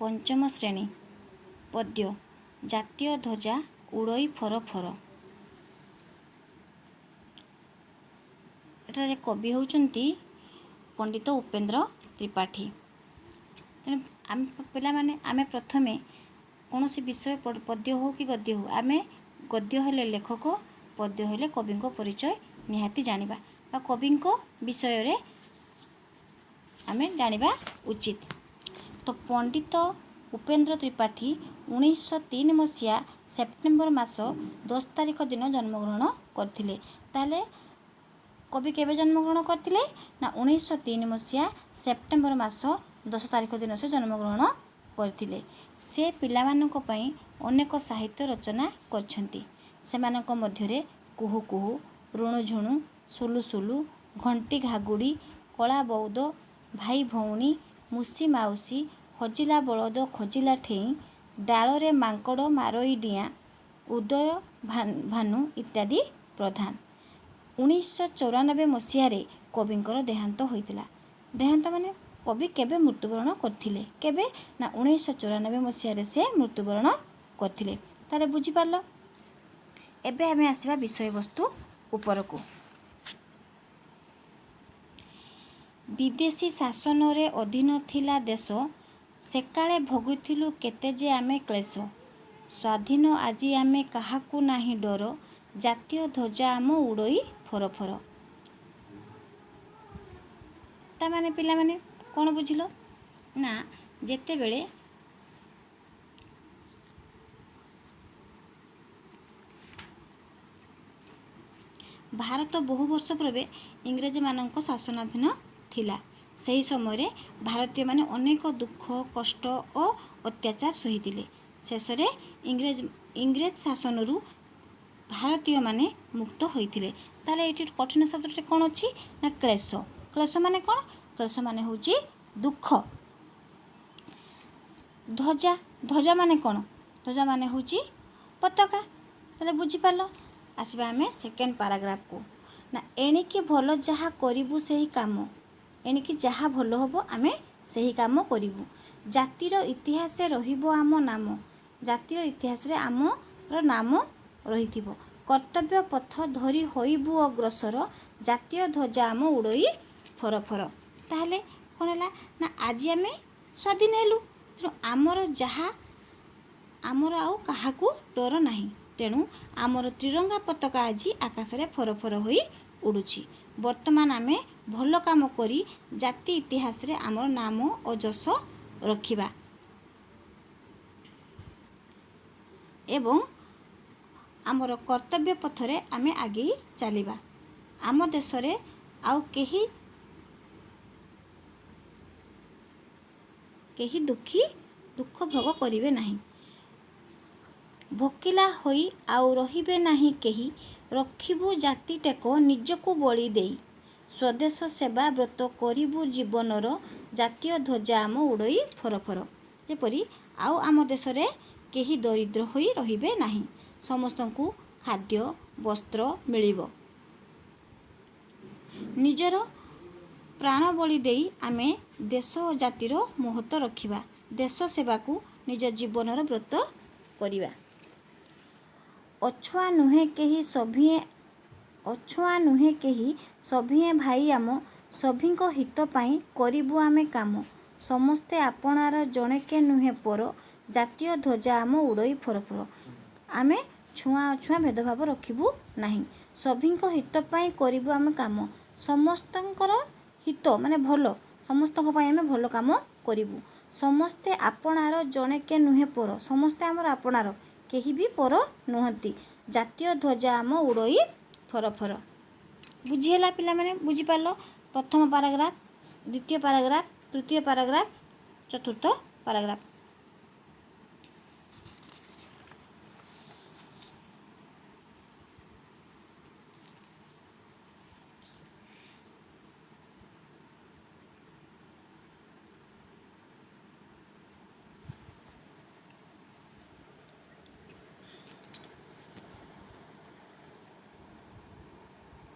ପଞ୍ଚମ ଶ୍ରେଣୀ, ପଦ୍ୟ, ଜାତୀୟ ଧ୍ୱଜା ଉଡ଼ଇ ଫର ଫର। ଏଠାରେ କବି ହେଉଛନ୍ତି ପଣ୍ଡିତ ଉପେନ୍ଦ୍ର ତ୍ରିପାଠୀ। ତେଣୁ ଆମେ ପିଲାମାନେ, ଆମେ ପ୍ରଥମେ କୌଣସି ବିଷୟ ପଦ୍ୟ ହେଉ କି ଗଦ୍ୟ ହେଉ, ଆମେ ଗଦ୍ୟ ହେଲେ ଲେଖକ, ପଦ୍ୟ ହେଲେ କବିଙ୍କ ପରିଚୟ ନିହାତି ଜାଣିବା ବା କବିଙ୍କ ବିଷୟରେ ଆମେ ଜାଣିବା ଉଚିତ। ତ ପଣ୍ଡିତ ଉପେନ୍ଦ୍ର ତ୍ରିପାଠୀ 1903 ମସିହା ସେପ୍ଟେମ୍ବର ମାସ 10 ତାରିଖ ଦିନ ଜନ୍ମଗ୍ରହଣ କରିଥିଲେ। ତାହେଲେ କବି କେବେ ଜନ୍ମଗ୍ରହଣ କରିଥିଲେ ନା 1903 ମସିହା ସେପ୍ଟେମ୍ବର ମାସ 10 ତାରିଖ ଦିନ ସେ ଜନ୍ମଗ୍ରହଣ କରିଥିଲେ। ସେ ପିଲାମାନଙ୍କ ପାଇଁ ଅନେକ ସାହିତ୍ୟ ରଚନା କରିଛନ୍ତି। ସେମାନଙ୍କ ମଧ୍ୟରେ କୁହୁ କୁହୁ, ରୁଣୁଝୁଣୁ, ସୁଲୁ ସୁଲୁ, ଘଣ୍ଟି ଘାଗୁଡ଼ି, କଳା ବଉଦ, ଭାଇ ଭଉଣୀ, ମୁସି ମାଉସୀ, ହଜିଲା ବଳଦ ଖୋଜିଲା ଠେଇଁ, ଡାଳରେ ମାଙ୍କଡ଼ ମାରୋଇ ଡିଆଁ, ଉଦୟ ଭାନୁ ଇତ୍ୟାଦି ପ୍ରଧାନ। 1994 ମସିହାରେ କବିଙ୍କର ଦେହାନ୍ତ ହୋଇଥିଲା। ଦେହାନ୍ତ ମାନେ କବି କେବେ ମୃତ୍ୟୁବରଣ କରିଥିଲେ? କେବେ ନା 1994 ମସିହାରେ ସେ ମୃତ୍ୟୁବରଣ କରିଥିଲେ। ତାହେଲେ ବୁଝିପାରିଲ? ଏବେ ଆମେ ଆସିବା ବିଷୟବସ୍ତୁ ଉପରକୁ। ବିଦେଶୀ ଶାସନରେ ଅଧୀନ ଥିଲା ଦେଶ, ସେକାଳେ ଭୋଗୁଥିଲୁ କେତେ ଯେ ଆମେ କ୍ଳେଶ। ସ୍ୱାଧୀନ ଆଜି ଆମେ କାହାକୁ ନାହିଁ ଡର, ଜାତୀୟ ଧ୍ୱଜା ଆମ ଉଡ଼ଇ ଫର ଫର। ତାମାନେ ପିଲାମାନେ କ'ଣ ବୁଝିଲ ନା ଯେତେବେଳେ ଭାରତ ବହୁ ବର୍ଷ ପୂର୍ବେ ଇଂରେଜମାନଙ୍କ ଶାସନାଧୀନ ଥିଲା, ସେହି ସମୟରେ ଭାରତୀୟମାନେ ଅନେକ ଦୁଃଖ କଷ୍ଟ ଓ ଅତ୍ୟାଚାର ସହିଥିଲେ। ଶେଷରେ ଇଂରେଜ ଶାସନରୁ ଭାରତୀୟମାନେ ମୁକ୍ତ ହୋଇଥିଲେ। ତାହେଲେ ଏଇଠି କଠିନ ଶବ୍ଦଟି କ'ଣ ଅଛି ନା କ୍ଳେଶ। କ୍ଳେଶ ମାନେ କ'ଣ? କ୍ଳେଶ ମାନେ ହେଉଛି ଦୁଃଖ। ଧ୍ୱଜା, ଧ୍ୱଜା ମାନେ କ'ଣ? ଧ୍ୱଜା ମାନେ ହେଉଛି ପତାକା। ତାହେଲେ ବୁଝିପାରିଲ? ଆସିବା ଆମେ ସେକେଣ୍ଡ ପାରାଗ୍ରାଫକୁ ନା ଏଣିକି ଭଲ ଯାହା କରିବୁ ସେହି କାମ। ଏଣିକି ଯାହା ଭଲ ହେବ ଆମେ ସେହି କାମ କରିବୁ। ଜାତିର ଇତିହାସେ ରହିବ ଆମ ନାମ। ଜାତିର ଇତିହାସରେ ଆମର ନାମ ରହିଥିବ। କର୍ତ୍ତବ୍ୟ ପଥ ଧରି ହୋଇବୁ ଅଗ୍ରସର, ଜାତୀୟ ଧ୍ୱଜା ଆମ ଉଡ଼ଇ ଫର ଫର। ତାହେଲେ କ'ଣ ହେଲା ନା ଆଜି ଆମେ ସ୍ୱାଧୀନ ହେଲୁ, ତେଣୁ ଆମର ଯାହା ଆମର ଆଉ କାହାକୁ ଡର ନାହିଁ। ତେଣୁ ଆମର ତ୍ରିରଙ୍ଗା ପତାକା ଆଜି ଆକାଶରେ ଫର ଫର ହୋଇ ଉଡ଼ୁଛି। ବର୍ତ୍ତମାନ ଆମେ ଭଲ କାମ କରି ଜାତି ଇତିହାସରେ ଆମର ନାମ ଓ ଯଶ ରଖିବା ଏବଂ ଆମର କର୍ତ୍ତବ୍ୟ ପଥରେ ଆମେ ଆଗେଇ ଚାଲିବା। ଆମ ଦେଶରେ ଆଉ କେହି କେହି ଦୁଃଖୀ ଦୁଃଖ ଭୋଗ କରିବେ ନାହିଁ। ଭୋକିଲା ହୋଇ ଆଉ ରହିବେ ନାହିଁ କେହି, ରଖିବୁ ଜାତିଟେକ ନିଜକୁ ବଳି ଦେଇ। ସ୍ୱଦେଶ ସେବା ବ୍ରତ କରିବୁ ଜୀବନର, ଜାତୀୟ ଧ୍ୱଜା ଆମ ଉଡ଼ଇ ଫର ଫର। ଯେପରି ଆଉ ଆମ ଦେଶରେ କେହି ଦରିଦ୍ର ହୋଇ ରହିବେ ନାହିଁ, ସମସ୍ତଙ୍କୁ ଖାଦ୍ୟ ବସ୍ତ୍ର ମିଳିବ। ନିଜର ପ୍ରାଣବଳି ଦେଇ ଆମେ ଦେଶ ଓ ଜାତିର ମହତ୍ତ୍ୱ ରଖିବା। ଦେଶ ସେବାକୁ ନିଜ ଜୀବନର ବ୍ରତ କରିବା। ଅଛୁଆଁ ନୁହେଁ କେହି ସଭିଏଁ, ଅଛୁଆଁ ନୁହେଁ କେହି ସଭିଏଁ ଭାଇ ଆମ, ସଭିଙ୍କ ହିତ ପାଇଁ କରିବୁ ଆମେ କାମ। ସମସ୍ତେ ଆପଣାର ଜଣେକେ ନୁହେଁ ପର, ଜାତୀୟ ଧ୍ୱଜା ଆମ ଉଡ଼ଇ ଫର ଫର। ଆମେ ଛୁଆଁ ଅଛୁଆଁ ଭେଦଭାବ ରଖିବୁ ନାହିଁ। ସଭିଙ୍କ ହିତ ପାଇଁ କରିବୁ ଆମେ କାମ। ସମସ୍ତଙ୍କର ହିତ ମାନେ ଭଲ, ସମସ୍ତଙ୍କ ପାଇଁ ଆମେ ଭଲ କାମ କରିବୁ। ସମସ୍ତେ ଆପଣାର ଜଣେକେ ନୁହେଁ ପର, ସମସ୍ତେ ଆମର ଆପଣାର, କେହି ବି ପର ନୁହନ୍ତି। ଜାତୀୟ ଧ୍ୱଜା ଆମ ଉଡ଼ଇ ଫର ଫର। ବୁଝିହେଲା ପିଲାମାନେ? ବୁଝିପାରିଲ? ପ୍ରଥମ ପାରାଗ୍ରାଫ, ଦ୍ୱିତୀୟ ପାରାଗ୍ରାଫ, ତୃତୀୟ ପାରାଗ୍ରାଫ, ଚତୁର୍ଥ ପାରାଗ୍ରାଫ।